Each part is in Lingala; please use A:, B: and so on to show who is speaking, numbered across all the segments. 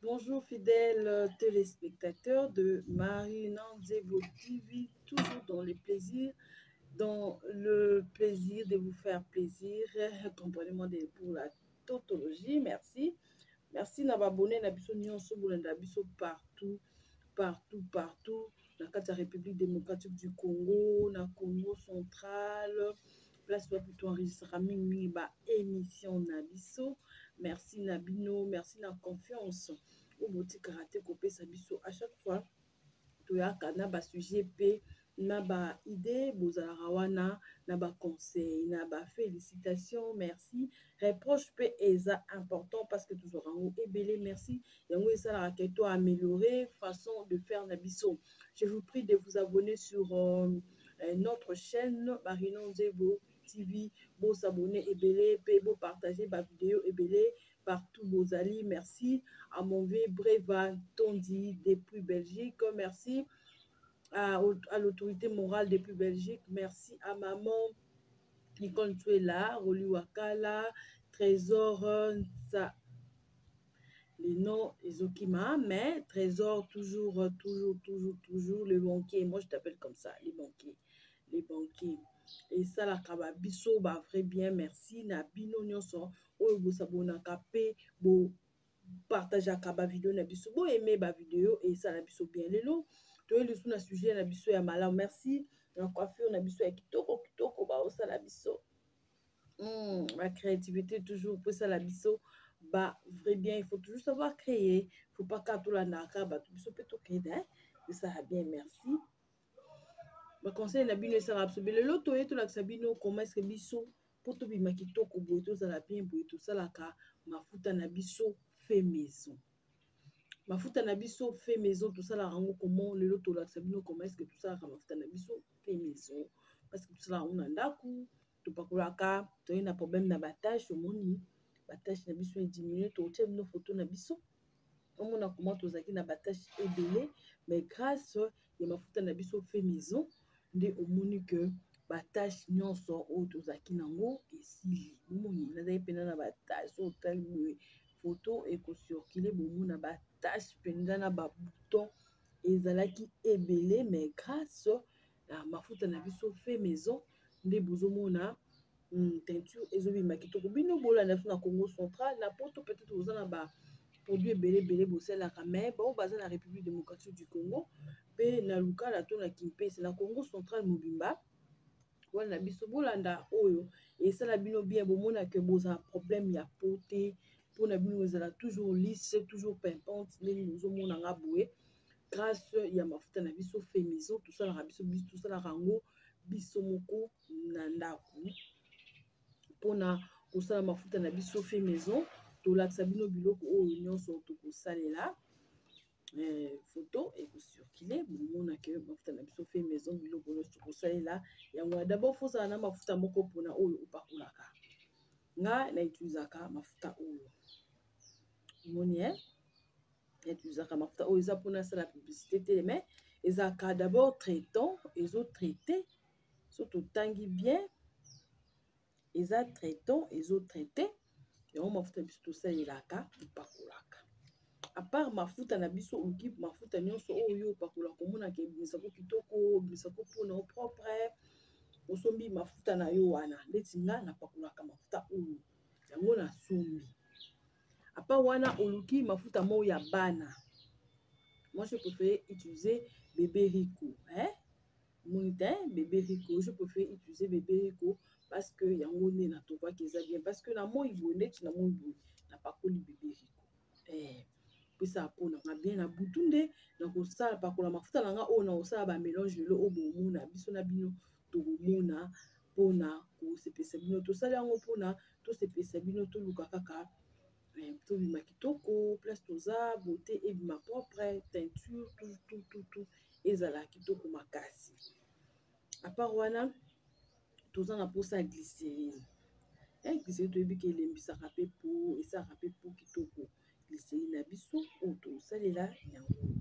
A: Bonjour fidèles téléspectateurs de Marina Nzebo TV, toujours dans le plaisir, dans le plaisir de vous faire plaisir, comprenez-moi pour la tautologie, merci. Merci na abonné na biso nyonso bolanda biso partout, partout, partout, na kati ya République démocratique du Congo, na Congo central, place wapi to enregistraka mingimingi ba émission na biso. Merci na bino, merci na confiance oyo botikaka te kopesa biso à chaque fois toyaka na ba sujet mpe na ba idée, bozalaka wana na ba conseil, na ba félicitation, merci. Reproche mpe eza important parce que tozwaka yango ebele, merci. Yango esalaka ke to améliorer façon de faire na biso. Je vous prie de vous abonner sur notre chaîne Marina Nzebo TV. Bo s'abonner ebele pe bo partager ba vidéo ebele partout bozali. Merci à mon vieux Breva Tondi depuis Belgique. Merci à l'autorité morale depuis Belgique. Merci à maman Nicole Tuela, Roli Wakala, Trésor Nsa. Les noms Ezokima, mais Trésor toujours, toujours, toujours, toujours le banquier. Moi je t'appelle comme ça, les banquiers, les banquiers. Et ça la kaba biso ba vrai bien, merci na bino nyonso oyo bosabonaka pe bo partageaka ba vidéo na biso, bo aimer ba vidéo et ça na biso bien. Lelo toye lisusu na sujet na biso ya malamu. Merci na coiffure na biso ya kitoko kitoko ba osala biso. La créativité toujours pour ça la biso ba vrai bien. Il faut toujours savoir créer, faut pas ka tolandaka bato, biso pe to créer, hein? Ça va bien, merci. Ba conseil na bino esala biso bien. Lelo toye tolakisa bino comment est-ce que biso po tobima kitoko boye, tozala bien boye, tosalaka mafuta na biso fait maison. Mafuta na biso fait maison tosalaka yango comment? Lelo tolakisa bino comment est-ce que tosalaka mafuta na biso fait maison, parce que tosalaka yango na ndako, topakolaka, toye na problème na ba tâche, omoni ba tâche na biso ediminue, totia bino photo na biso omona comment tozalaki na ba tâche ebele, mais grâce ya mafuta na biso fait maison nde omoni que ba tâche nyonso oyo tozalaki nango esili. Bomoni nazali mpenza na ba tâche oyo otali boye photo ekocircule, bomona ba tâche mpenza na ba bouton ezalaki ebele, mais grâce na mafuta na biso fait maison nde bozomona teinture ezobima kitoko. Bino bolanda biso na Congo central, na poto peut-être boza na ba produit ebele ebele bosalaka, mais bao baza na République démocratique du Congo mpe na Lukala to na Kimpese na Congo central mobimba wana na biso, bolanda oyo esala bino bien. Bomona ke bozala problème ya peau te, mpona bino ezala toujours lisse, toujours pimpante ndenge bozomona nga boye, grâce ya mafuta na biso fait maison. Tosalaka biso, biso tosalaka yango biso moko na ndako. Mpona kosala mafuta na biso fait maison, tolakisa bino biloko oyo nyonso tokosalela. Photo ekocircule, bomona ke mafuta na biso fait maison, biloko nyonso tokosalela yango. D'abord fozala na mafuta moko mpona oyo opakolaka. Nga na utilisaka mafuta oyo, omoni, utilisaka mafuta oyo eza mpona asala publicité te, mais ezalaka d'abord traitant, ezotraite. So totangi bien, eza traitant, ezotraite yango mafuta biso tosalelaka, topakolaka. À part mafuta na biso, oluki mafuta nyonso oyo opakolaka, omonaka ebimisako kitoko, ebimisako mpona o propre, osombi mafuta na yo wana. Neti nga napakolaka mafuta oyo, yango nasombi. À part wana, oluki mafuta moko ya bana. Moi je préfère utiliser Bébé Rico, hein? Moni te, Bébé Rico, je préfère utiliser Bébé Rico parce que yango nde natrouvaki eza bien, parce que na moi boye, ndeti na moi boye napakoli Bébé Rico, pesaka mpo na nga bien. Na butu nde nakosala pakola mafuta na nga oyo nakosala ba mélange lelo oyo bomona biso na bino, tokomona mpona kosepesa bino. Tosali yango mpona tosepesa bino, toluka kaka tobima kitoko place toza, beauté ebima propre, teinture, tout tout tout tout ezala kitoko makasi. À part wana, toza na mposa ya glycérine. Glycérine toyebi ke elembisaka mpe po esalaka mpe po kitoko. Glycérine na biso oyo tosalela yango.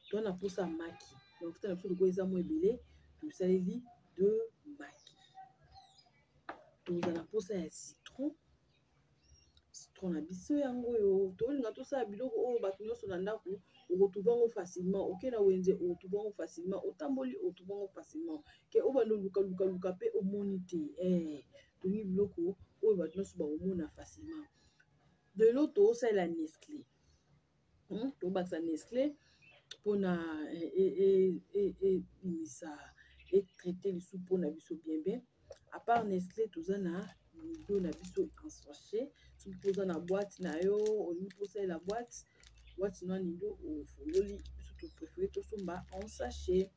A: Toza na mposa ya maki, mafuta na biso lokola eza mwa ebele, tosaleli deux maki. Toza na mposa ya citron. Citron na biso yango oyo tolinga tosala biloko oyo bato nyonso na ndako okotrouve yango facilement. Oke na wenze, okotrouve yango facilement. Otamboli, okotrouve yango facilement. Ke obanda olukalukaluka mpe omoni te. Tolingi biloko oyo bato nyonso bakomona facilement. Lelo tozosalela Nestlé, Tobakisa Nestlé mpona ebimisa, etraite lisusu mpona biso bien bien. À part Nestlé, toza na Nido na biso en sachet. Soki mpo oza na boîte na yo, olingi mpo osalela boîte na Nido, ofungoli. Biso topréféré tosomba en sachet.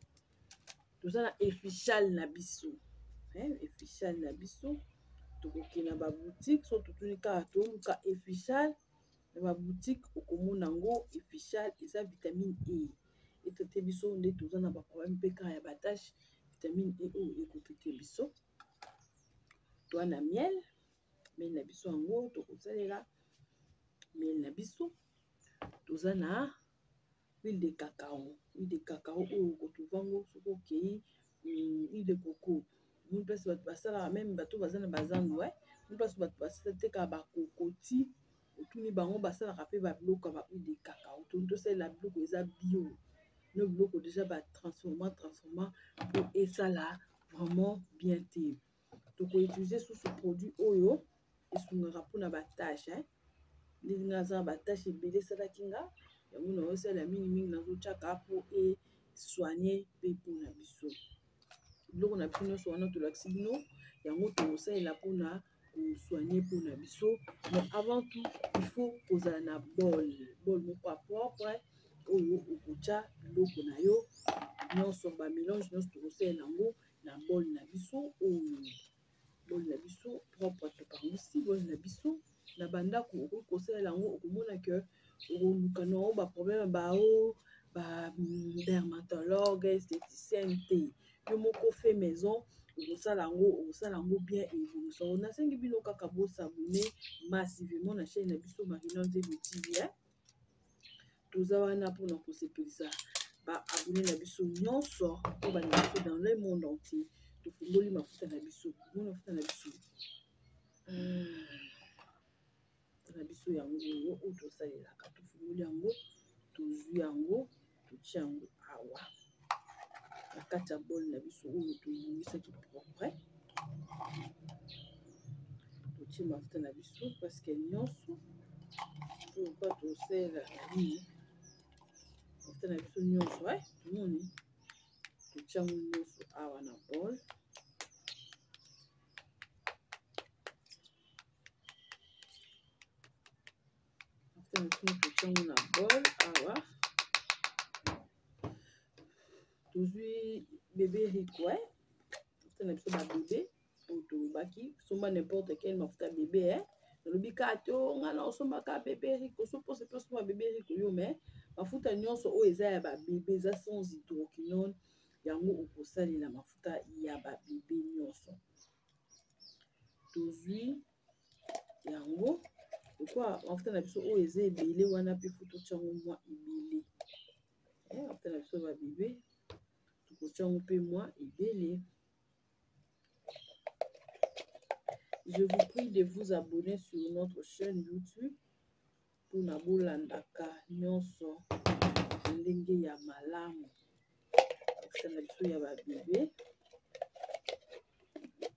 A: Toza na Effichal na biso, Effichal na biso. Tokokende na baboutique, so totuni kaka, toluka Effichal na baboutique, okomona yango. Effichal eza vitamine E, etraite biso nde toza na baproblème mpe kaka ya batache. Vitamine E oyo ekotraite biso. Toa na miel, miel na biso yango tokosalela miel na biso. Toza na huile de cacao. Huile de cacao oyo okotrouve yango soki okei, huile de coco, omoni place bato basalaka, même bato baza na bazandu, omoni place bato batekaka bakokoti, otuni bango, basalaka mpe babiloko ya ba huile de cacao. Toni tosalela biloko eza bio, no biloko déjà batransforma transforma mpo esala vraiment bien te. Tokoutilize susu produit oyo esungaka mpona batache. Ndenge nga aza na batache ebele, esalaki nga yango naosalela mingimingi, nazotiaka mpo esoigne mpe mpona biso. Biloko na biso nyonso wana tolakisi bino yango, tokosalela mpona kosoigne mpona biso. Mais avant tout, il faut kozala na bol, bol moko ya propre oyo okotya biloko na yo nyonso, bamélange nyonso tokosalela yango na bol na biso oyo. Bol na biso propre, tokangusi bol na biso. Na bandako okoki kosalela yango, okomona ke okoluka nango baproblème bao badermatologue, esthéticienne te. Yo moko fait maison, okosala yango, okosala yango bien, ebongisa. Nasengi bino kaka bos'abonner massivement na chaîne na biso Marina Nzebo TV. Toza wana mpona kosepelisa baabonné na biso nyonso mpo balinga biso dans le monde entier. Tofungoli mafuta na biso, mona mafuta na biso, na biso yango oyo oyo tosalelaka. Tofungoli yango, tozwi yango, totia yango awa na kati ya bol na biso oyo tobongisaki propre. Totie mafuta na biso presque nyonso oyo kwa tosalela na nini, mafuta na biso nyonso. Tomoni, totia yango nyonso awa na bol. Mafuta na biso totia yango na bol awa. Tozwi Bébé Rico, mafuta na biso babebe oyo tolobaki. Somba n'importe quel mafuta bébé. Nalobi kaka te o nga na osombaka Bébé Rico. So mposa mpe osomba Bébé Rico yo, mais mafuta nyonso oyo eza ya babebe, eza sans hydroquinone, yango okosalela mafuta ya babebe nyonso. Tozwi yango lokwa mafuta na biso oyo eza ebele wana mpe faut totyango mwa ebele. Mafuta na biso babebe, tokotyango mpe mwa ebele. Je vous prie de vous abonner sur notre chaîne YouTube mpona bolandaka nyonso na ndenge ya malamu. Mafuta na biso ya babebe,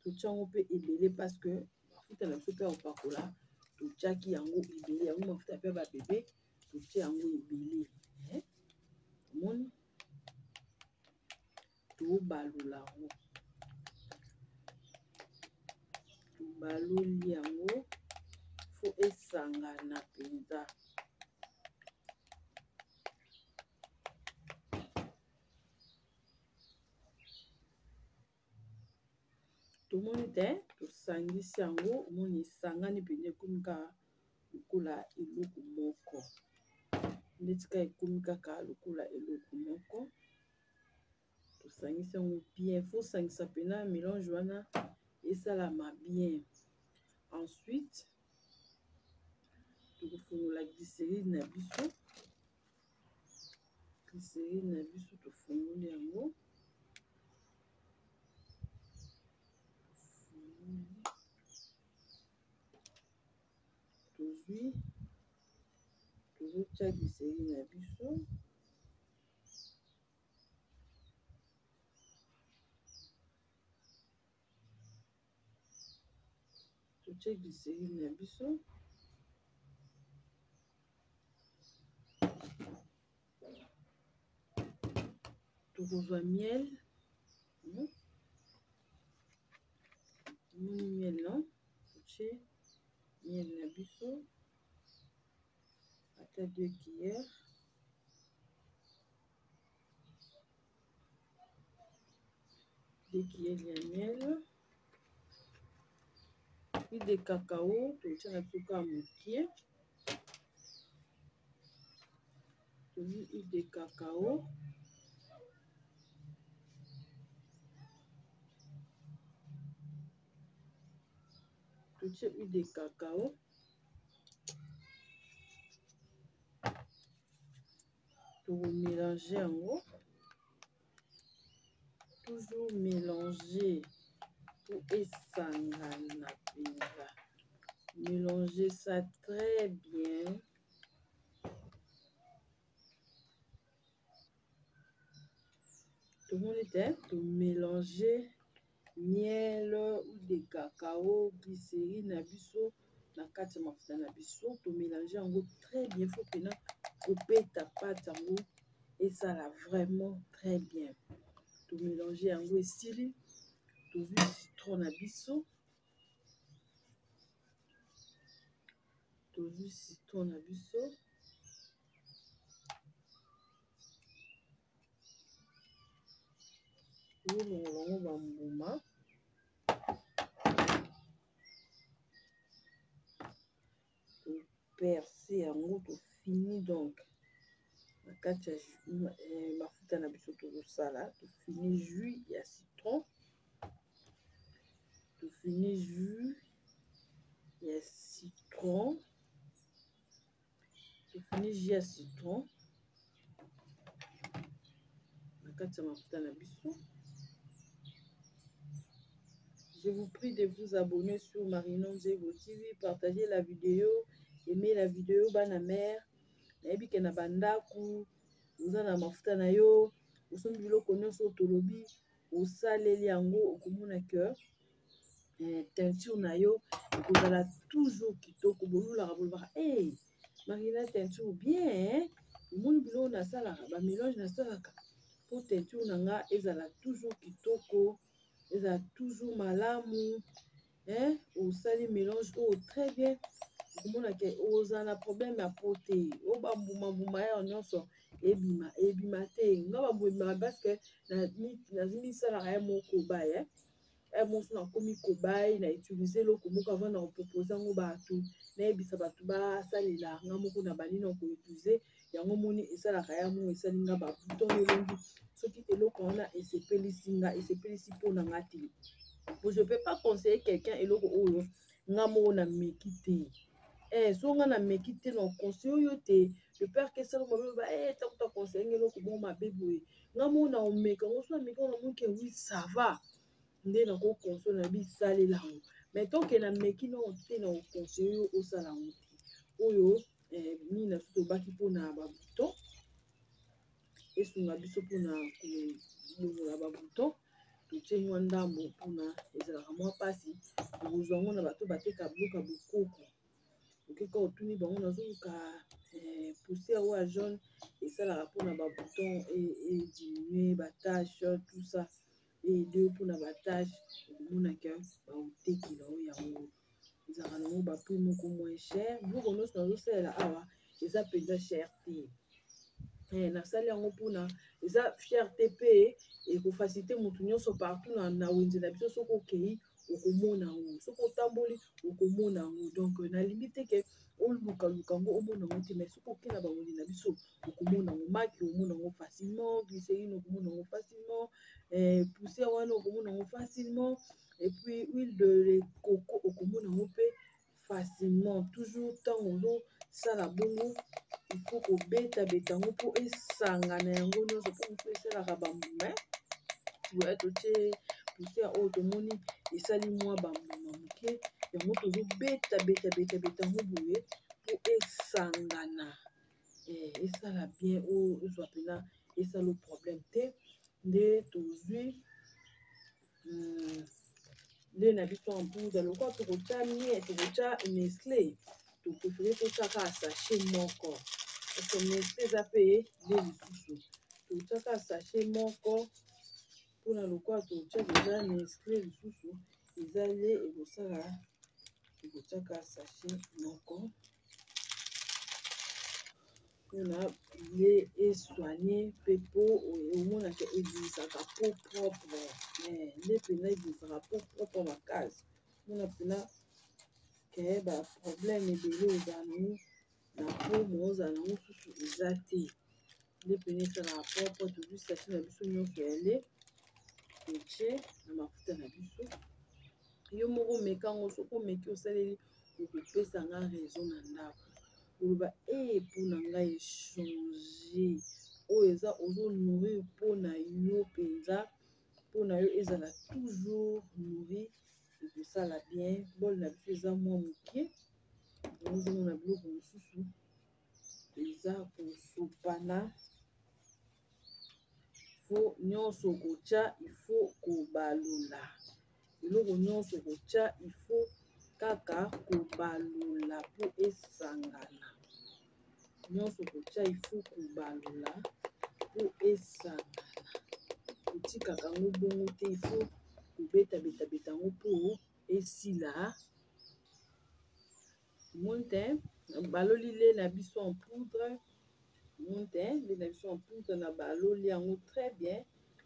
A: totyango mpe ebele parce que mafuta na biso mpe ya kopakola, totiaki yango ebele. Yango mafuta mpe ya babebe, totia yango ebele. Omoni, tobalola yango, tobaloli yango, faut esangana mpenza. Tomoni te, tosangisi yango, omoni esangani mpenza, ekomi kaka lokola eloko moko. Ndeti kaka ekomi kaka lokola eloko moko. Tosangisi yango bien, faut osangisa mpena mélange wana esalama bien. Ensuite tokofungola glycérine na biso. Glycérine na biso, tofungoli yango, tozwi. Tozwi, tozotya glycérine na biso. Totye glycérine na biso. Tokozwa miel. Omoni miel, non? Totie miel na biso ata 2 cuillères. 2 cuillères ya miel. Huile de cacao totia na biso kaka mokie. Tozwi huile de cacao. Totie huile de cacao. Tokomélange yango. Toujours mélanger po esangana mpenza. Mélanger ça très bien. Tomoni te tomélange miel ou de cacao, glycérine na biso na kati ya mafuta na biso. Tomélange yango très bien. Faut mpena kobeta pate yango esala vraiment très bien. Tomélange yango esili. Tozwi citron na biso. Tozwi citron na biso. Tozolongola yango bambuma. Toperce yango, tofini donc na kati ya mafuta na biso. Tozosala, tofini jus ya citron. Tofini jus ya citron. Tofini jus ya citron na kati ya mafuta na biso. Je vous prie de vous abonner sur Marino Nzebo TV, partagez la vidéo, aimez la vidéo. Bana mère, nayebi ke na bandako oza na mafuta na yo, osombi biloko nyonso tolobi, osaleli yango, okomona ke teinture na yo ekozala toujours kitoko. Bolulaka, bolobaka: "Hey, Marina, teinture bien, hein?" Omoni biloko nasalaka, bamélange nasalaka po teinture na nga ezala toujours kitoko, ezala toujours malamu, hein? Osali mélange oyo très bien, okomona ke ozala na problème ya peau te. Oyo bambumambuma yayo nyonso ebima, ebima te. Nga bambuma ebimaka parce que nazimisalaka ye moko kobaye mosu. Nakomi kobai na utiliser eloko moko avant na kopropose yango bato, nayebisa bato basalela. Nga moko na bandi na koutiliser yango, moni esalaka ya mo esali nga babouton elongi. Soki eloko wana esepelisi nga, esepelisi mpo na nga te. Po je peux pas conseiller quelqu'un eloko oyo nga moko nameki te. So nga nameki te, na conseil oyo te, de peur ke esala mabe. Ba ntango ta conseille nga eloko moko mabe boye, nga moko na omeka yango. So nameki yango, namoki: "Oui, ça va." Nde nakoconseille na bisalela yango. Mais tant que nameki nano te, na koconseille oyo osala yango te. Oyo nini na biso tobaki mpona babouton, esunga biso mpona kolongola babouton. Totie mwa ndambo mpona ezalaka mwa mpasi. Okozwa yango na bato bateka biloko ya bokoko. Okeka, otuni bango: "Nazoluka poussière oyo ya jaune esalaka mpona babouton, ediminue batache, tout ça, aide mpona batache." Okomonaka baotekela oyo yango ezalaka nango baprix moko moins cher. Biloko nyonso nazosalela awa eza mpenza cher te. Nasali yango mpona eza fierté mpe ekofacilite motu nyonso partout na wenze na biso. Soki okei, okomona yango. Soki otamboli, okomona yango. Donc nalingi te ke olukaluka yango, omona yango te. Mais soki okei na bawenze na biso, okomona yango. Maki, omona yango facilement. Glycérine, okomona yango facilement. Poussière wana, okomona yango facilement. Et puis huile de coco, okomona yango mpe facilement. Toujours ntango ozosala bongo, il faut kobetabeta yango mpo esangana yango nyonso, mpo mosu esalaka bambuma. Totie poussière oyo, tomoni esali mwa bambuma moke. Yango tozobeta beta beta beta yango boye. mpo esangana eh, esala bien oyo ezwa mpena esala problème te. Nde tozwi nde na biso en poudre, lokola tokotya mie, tokotya Nestlé, topréféré totya kaka sachet moko, parce que Nestlé eza mpe nde lisusu. Totya kaka sachet moko mpona lokola totya deja Nestlé lisusu eza le ekosala. Tokotya kaka sachet moko mpona ye esoigne mpe po omonaka ebimisaka peau propre, nde mpenza ebimisaka peau propre makasi. Mona mpena ke baproblème ebele ozala nango na peau, moozala nango susu eza te. Nde mpena esalaka propre. Tozwi sachet na biso nyonso ya le, totie na mafuta na biso. Yo moko omeka yango, soki omeki, osaleli, okopesa nga raison na ndako, oloba e mpo na ngai echange. Oyo eza ozonourrir mpo na yo mpenza, mpo na yo ezala toujours nourri, ekosala bien. Bole na biso eza mwa moke, ozomona biloko mosusu eza kosopana. Fo nyonso kotya, ifo kobalola eloko nyonso kotya, ifo kaka kobalola mpo esangana nyonso kotya, ifo kobalola mpo esangana. Kotikaka yango bongo te, ifo kobetabetabeta yango mpo esila. Omoni te, baloli le na biso en poudre. Omoni te, le na biso en poudre na baloli yango très bien,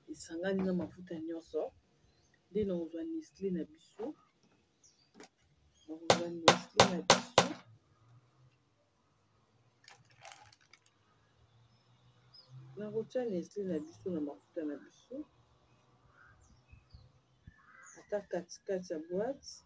A: esangani na mafuta nyonso. Nde na kozwa Nestlé na biso, nakozwa Nestlé na biso, nakotya Nestlé na biso na mafuta na biso, ata katikati ya boite.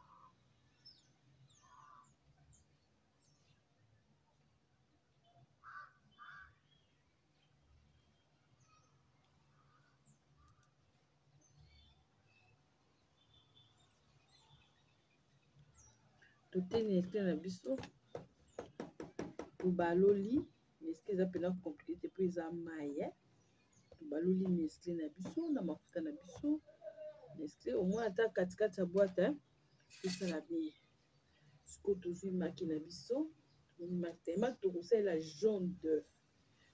A: Totie Nestlé na biso, tobaloli Nestlé. Eza mpena compliqué te mpo eza mai. Tobaloli Nestlé na biso na mafuta na biso. Nestlé au moins ata katikati ya boîte, esala bien. Sikoyo tozwi maki na biso, maki te, maki tokosalela jaune d'œuf.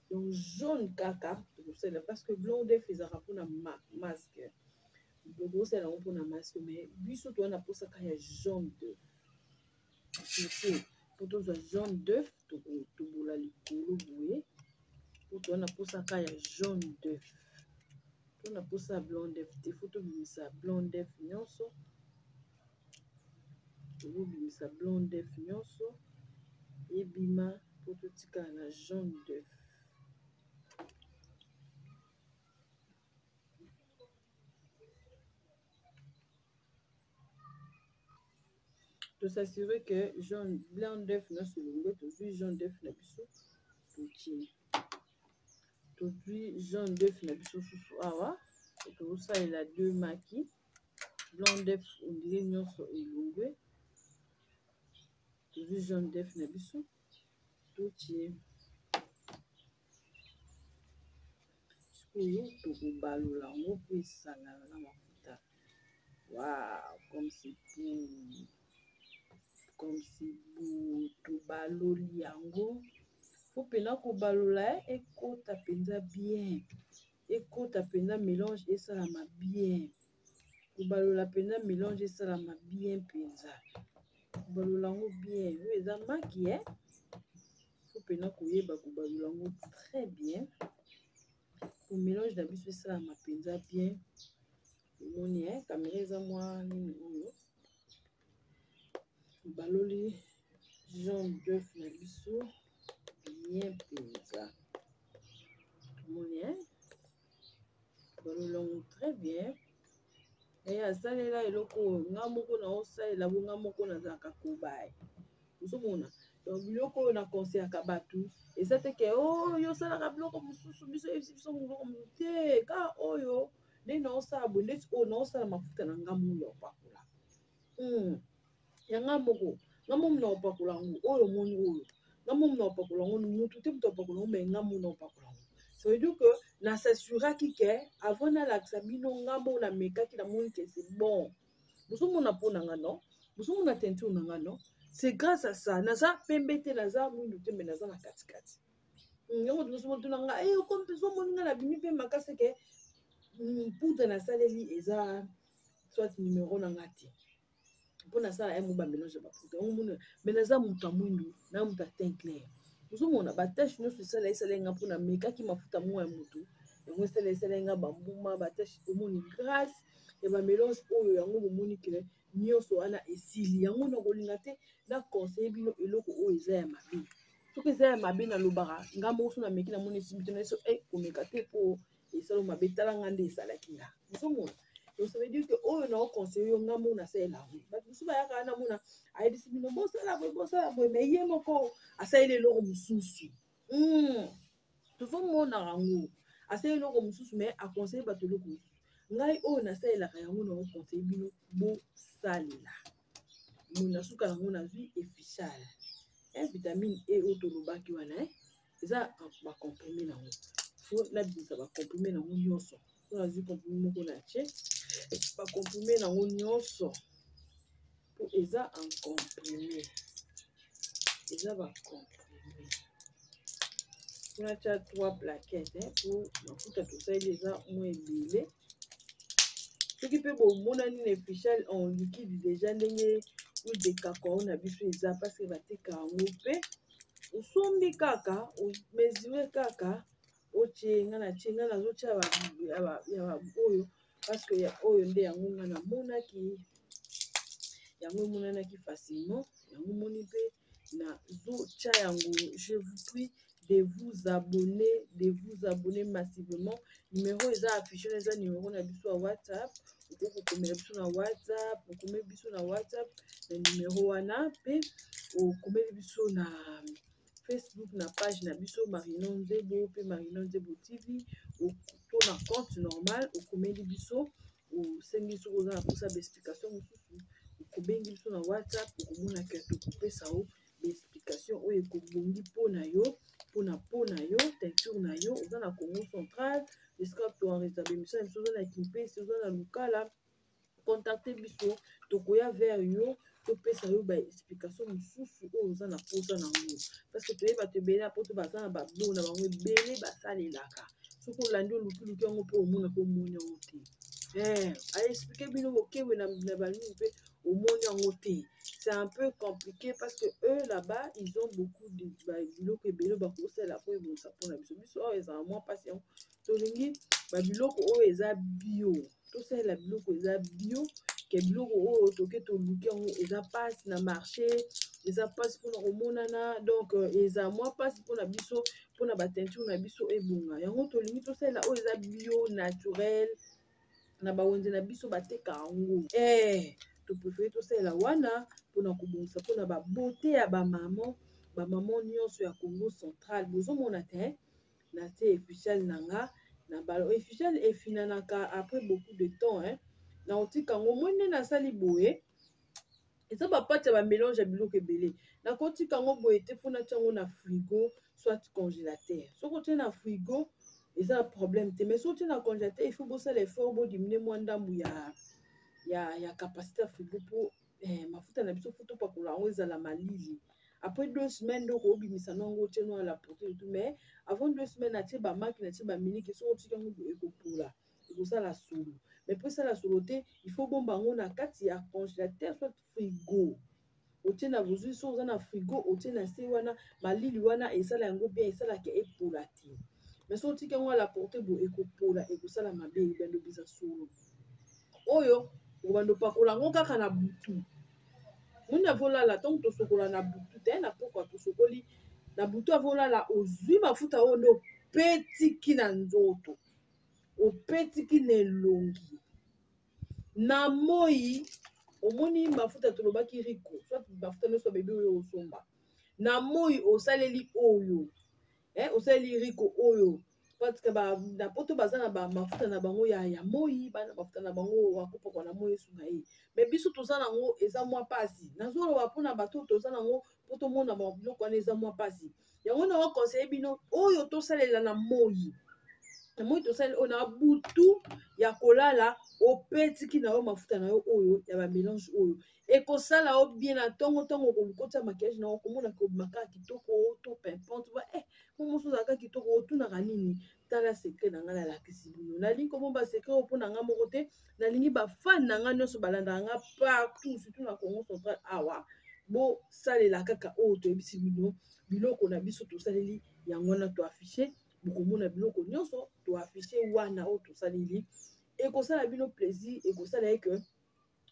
A: Donc jaune kaka tokosalela, parce que blanc d'œuf ezalaka mpona masque, tokosalela yango mpona masque, mais biso toza na mposaka ya jaune d'œuf. Totie mpo tozwa jaune d'œuf, tokotobola likolo boye, mpo toza na mposaka ya jaune d'œuf, to na mposa ya blanc d'œuf te. Fo tobimisa blanc d'œuf nyonso, tokobimisa blanc d'œuf nyonso ebima mpo totikala na jaune d'œuf. Tosasure que jaune, blanc d'œuf nyonso elongwe. Tozwi jaune d'œuf na biso, totie. Tozwi jaune d'œuf na biso susu awa, tokosalela deux maki. Blanc d'œuf ondire nyonso elongwe. Tozwi jaune d'œuf na biso, totie. Sikoyo tokobalola yango mpo esangana na mafuta. Wow, comme c'est beau, comme c'est beau! Tobaloli yango, fo mpena kobalola ekota mpenza bien, ekota mpenza mélange esalama bien. Kobalola mpenza mélange esalama bien mpenza, kobalola yango bien. Oyo eza maki e, fo mpena koyeba kobalola yango très bien po mélange na biso esalama mpenza bien. Omoni e, kamera eza mwa nini oyo. Baloli jaune d'œuf na biso bien mpenza. Omoni e, baloli yango très bien. E asalela eloko oyo nga moko naosalela bo, nga moko nazalaka kobaye. Ozomona, donc biloko oyo na conseillaka bato eza te ke o yo osalaka biloko mosusu, biso oyebisi biso biloko mosusu te. Kaka oyo nde naosala boye, ndeti oyo naosala mafuta na nga moko ya kopakola, ya nga moko, nga momi na kopakola yango. Oyo omoni oyo Nga momu na opakola yango, mutu te moto apakola yango, mais nga momu na opakola yango. Ça veut dire que nasassuraki ke avant nalakisa bino, nga moko namekaki, namoni ke c'est bon. Bozomona mpo na nga, non? Bozomona teinture na nga, non? C'est grâce à ça. Naza pembe te, naza mwindu te, mais naza na katikati. Yango tozomotuna nga e okomi mpe ozomoni nga nabimi mpe makasi ke poudre nasaleli eza soit numéro na nga te mpo nasala ye mo bamélange ya bapoudre yango mona. Mais naza moto ya mwindu na moto ya teint clair. Ozomona batache nyonso esala esala nga mpo namekaki mafuta moko ya motu, yango esala esala nga bambuma, batache. Omoni, grâce ya bamélange oyo, yango bomoni ke nyonso wana esili. Yango na kolinga te na conseille bino eloko oyo eza ya mabe. Soki eza ya mabe, nalobaka nga moko so nameki, namoni esimbi te, naso e komeka te mpo esala mabe. Tala nga nde esalaki nga, ozomona. Donc ça veut dire que oyo na oconseille yo, nga moko nasalela yango. Bato mosusu bayaka, namona ayebisi bino bosala boye, bosala boye, mais ye moko asaleli eloko mosusu. Tozomonaka yango, asaleli eloko mosusu, mais aconseille bato eloko mosusu. Ngai oyo nasalelaka yango, na oconseille bino bosalela. Na suka yango nazwi efficial vitamine E oyo tolobaki wana, eza bacomprimé nango. Fo nabimisa bacomprimé nango nyonso. So nazwi comprimé moko, na tie bacomprimé nango nyonso mpo eza en comprimé, eza bacomprimé. Natia 3 plaquettes mpo mafuta tosaleli eza mwa ebele. Soki mpe bomonani na efficial en liquide déjà, ndenge huile de cacao na biso eza, parce que bateka yango mpe, osombi kaka, omesure kaka, otie. Nga na tie, nga nazotia ya oyo parce que ya oyo nde yango nga namonaki, yango emonanaki facilement, yango moni mpe nazotia yango. Je vous prie de vous abonner, de vous abonner massivement. Numéro eza affiché, eza numéro na biso ya WhatsApp. Okoki kokomela biso na WhatsApp, okomeli biso na WhatsApp na numéro wana, mpe okomeli biso na Facebook na page na biso Marino Nzebo mpe Marino Nzebo TV, to na compte normal okomeli biso, osengi. Soki oza na mposa baexplication mosusu, okobengi biso na WhatsApp, okomona ke tokopesa yo baexplication oyo ekobongi mpona yo, mpona yo teinture na yo. Oza na Congo Central, esika toenregistra baémission na biso, oza na Kimpesi, oza na Lukala, contacte biso, tokoya vers yo, topesa yo baexplication mosusu oyo oza na mposa nango, parce que toyebi bato ebele na poto baza na babiloko na bango ebele basalelaka. Soki olandi, olukiluki yango mpe omona mpe omoni yango te, aexplike bino bokewe na banini mpe omoni yango te. C'est un peu compliqué parce que eux là-bas, ils ont beaucoup de biloko ebele bakosala po ebongisa mpona biso. Biso awa ezala mwa mpasi. Yango tolingi babiloko oyo eza bio, tosalela biloko eza bio ke biloko oyo toke toluki yango eza mpasi na marché, eza mpasi mpona komonana. Donc eza mwa mpasi mpona biso, mpona bateinture na biso ebonga. Yango tolingi tosalela oyo eza bio, naturel, na bawenze na biso bateka yango. Topréféré tosalela wana mpona kobongisa, mpona babeauté ya bamama, bamama nyonso ya Congo Central. Bozomona te, na tie efficial na nga na balo. Efficial efinanaka après beaucoup de temps, hein. Na otika yango, moi nde nasali boye, eza bapâte ya bamélange ya biloko ebele. Nakotika yango boye te, mpo natia yango na frigo soit congélateur. Soki otie na frigo, eza na problème te, mais soki otie na congélateur, il faut bosala effort, bodiminuer mwa ndambu ya capacité ya frigo, mpo mafuta na biso fo topakola yango ezala malili. Après 2 semaines nde okobimisa nango, otie no à la portée de tout. Mais avant 2 semaines, atie bamaki, natie bamiliki. Soki otiki yango, ekopola, ekosala solo. Mais mpo esala solo te, il faut bomba yango na kati ya congélateur soit frigo. Otie na bozwi, so oza na frigo, otie na se wana, malili wana esala yango bien, esalaka epola te. Mais so otiki yango à la portée boye, ekopola, ekosala mabe, ebando bisa solo. Oyo okobanda opakola yango kaka na butu. Moni avolala, ntongo tosokola na butu te, na pokwa tosokoli, na butu avolala, ozwi mafuta oyo nde opetiki na nzoto, opetiki na elongi. Na moi, omoni mafuta tolobaki Riko, soit mafuta nyonso ya bebe oyo osomba, na moi osaleli oyo, osaleli Riko oyo, parce que na poto baza na bamafuta na bango ya moi, bana mafuta na bango akopakwa na moi, esunga ye. Mais biso toza nango, eza mwa mpasi. Nazoloba mpona bato toza nango. mpo tomona biloko wana eza mwa mpasi. Yango na conseiller bino oyo tosalela na moi. Na moi tosalela oyo na butu ya kolala opetiki na yo mafuta na yo oyo ya ba mélange oyo. Ekosala yo bien na ntongo ntongo okotia maquillage na yo okomona kobima kaka kitoko to pimpante ba mosusu ozalaka kitoko otunaka nini. Tala secret na ngai nalakisi bino. Nalingi komomba secret oyo mpo na ngai moko te, nalingi bafan na ngai nyonso balandaka ngai partout, surtout na Congo central awa. Bosalela kaka oyo toyebisi bino, biloko na biso tosaleli yango wana toaffiche, bokomona biloko nyonso toaffiche wana oyo tosaleli. Ekosala bino plaisir, ekosala ye que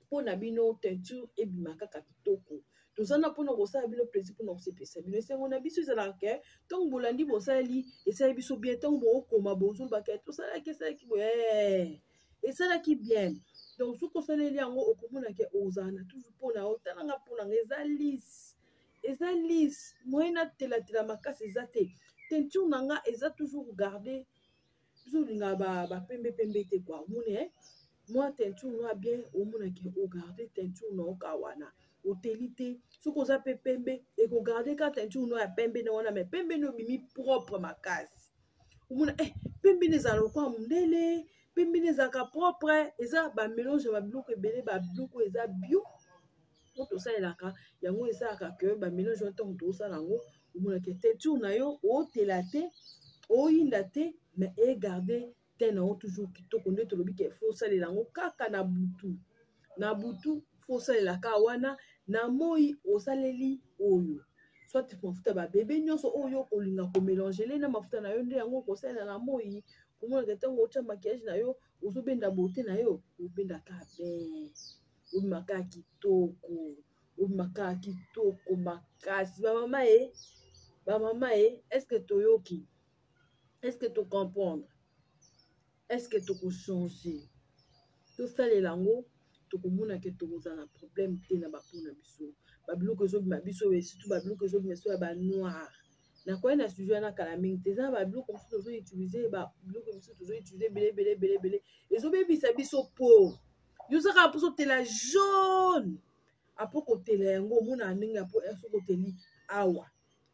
A: mpo na bino teinture ebima kaka kitoko. Toza na mpona kosala bino plaisir, mpona kosepelisa bino. Esengo na biso ezalaka ke ntango bolandi bosaleli esali biso bien, ntango bokokoma bozoloba ke tosalaki esalaki boye, esalaki bien. Donc soki osaleli yango okomona ke ozala na toujours mpona yo. Tala nga mpona nga eza lisse, eza lisse, moyen natelatela makasi eza te. Teinture na nga eza toujours garder, biso olingaka ba pembe pembe te quoi. Omoni mwa teinture noa bien, omonaki ogarde teinture na oka wana oteli te. Soki oza pe pembe ekogarde ka teinture noa ya pembe na wana, mais pembe no ebimi propre makasi. Omona pembe no ezala lokola mondele, pembe no ezalaka propre. Eza ba mélange ya babiloko ebele, babiloko eza bio po tosalelaka yango. Ezalaka ke ba mélange wana ntango tozosala yango omonaki teinture na yo otela te, oyinda te, mais egarde te na yo toujours kitoko. Nde tolobi ke faut osalela yango kaka na butu, na butu faut osalela kaka wana, na moi osaleli oyo soit mafuta babebe nyonso oyo okolinga komelangele na mafuta na yo, nde yango okosalela na moi. Omonaka ntango otya maquillage na yo ozobenda beauté na yo, obendaka bien, obimaka kitoko, obimaka kitoko makasi. Bamama e, bamama e, est-ce que toyoki? Est-ce que tocomprendre? Est-ce que tokochanger? Tosalela yango, tokomona ke tokozala na problème te na bapo na biso. Babiloko ezobima biso, surtout babiloko ezobima biso ya banoir. Nakoya na sujet wana kala mingi te. Eza na babiloko mosusu tozoutilize, babiloko mosusu tozoutilize ebele ebele ebele ebele ezobebisa biso po yo ozaka mposo otela jaune apo kotela yango omona ndenge apo soki oteli awa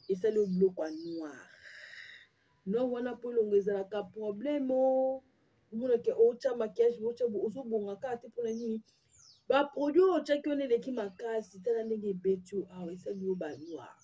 A: esali yo biloko ya noir noir wana mpo elongo ezalaka problème. Omonake otya maquillage, otya ozobonga kaka te. Mpona nini? Baproduit oyo otyaki wana eleki makasi. Tala ndenge ebeti yo awa, esali yo banoir,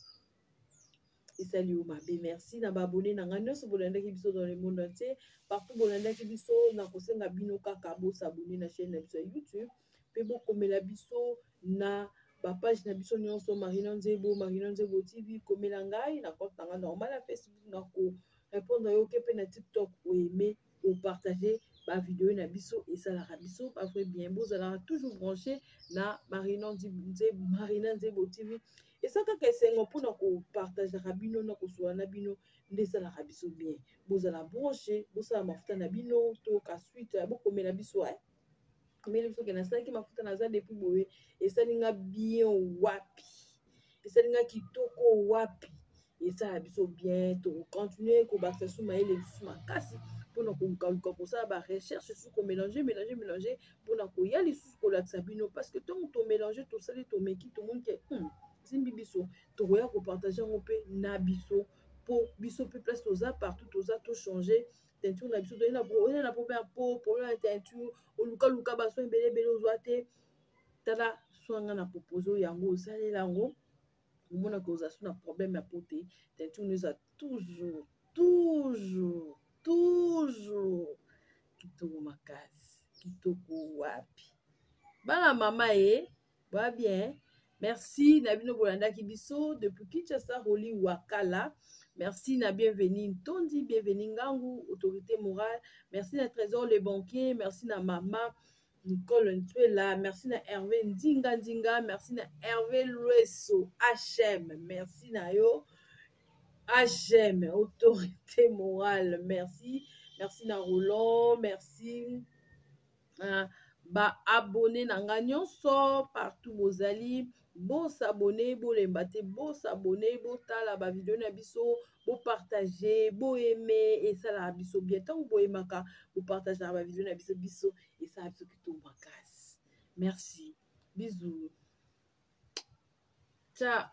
A: esali yo mabe. Merci na baabonné na ngai nyonso bolandaki biso dans le monde entier, partout bolandaki biso. Na kosenga bino kaka bosabone na chaîne na biso ya YouTube mpe bokomela biso na bapage na biso nyonso, Marina Nzebo, Marina Nzebo TV. Komela ngai na compte na ngai normal ya Facebook, na korépondre yo ke mpe na TikTok. Oaime, opartage bavideo na biso, esalaka biso ba vrai bien. Bozalaka toujours branché na Marina Nzebo, Marina Nzebo TV. Eza kaka esengo mpona kopartageaka bino na kosola na bino, nde esalaka biso bien. Bozala branché, bosala mafuta na bino, toyoka suite. Bokomela biso, komeli biso ke nasalaki mafuta naza depuis boye, esali nga bien wapi, esali nga kitoko wapi, esala biso bien. Tokocontinue kobakisa su mayele lisusu makasi mpona kolukaluka, kosala barecherche susu, komélange mélange mélange mpona koya lisusu kolakisa bino, parce que ntongo tomélange, tosali, tomeki, tomoni ke simbi biso, tokoya kopartage yango mpe na biso, mpo biso mpe place toza, partout toza, tochange teinture na biso. Toyei na problème ya peau, problème ya teinture, olukaluka basoin ebele ebele ozwa te. Tala soin nga na propose oyo, yango osalela yango, omonaka oza so na problème ya peau te. Teinture no eza toujours toujours toujours kitoko makasi, kitoko wapi. Bana mama ye ba bien, merci na bino bolandaki biso depuis Kinshasa. Roli Wakala, merci na Bienvenu Ntondi, Bienvenu Ngangu, autorité morale. Merci na Trésor le banquier, merci na mama Nicole Ntuela, merci na Hervé Ndinga Ndinga, merci na Hervé Lueso HM, merci na yo HM, autorité morale, merci, merci na Roland, merci ba abonné na nga nyonso partout bozali. Bosabone, bolemba te, bosabone, botala bavideo na biso, bopartage, boaime, esalaka biso bien. Ntango boyemaka, bopartageaka bavideo na biso, biso esalaka biso kitoko makasi. Merci, bisous, ciao.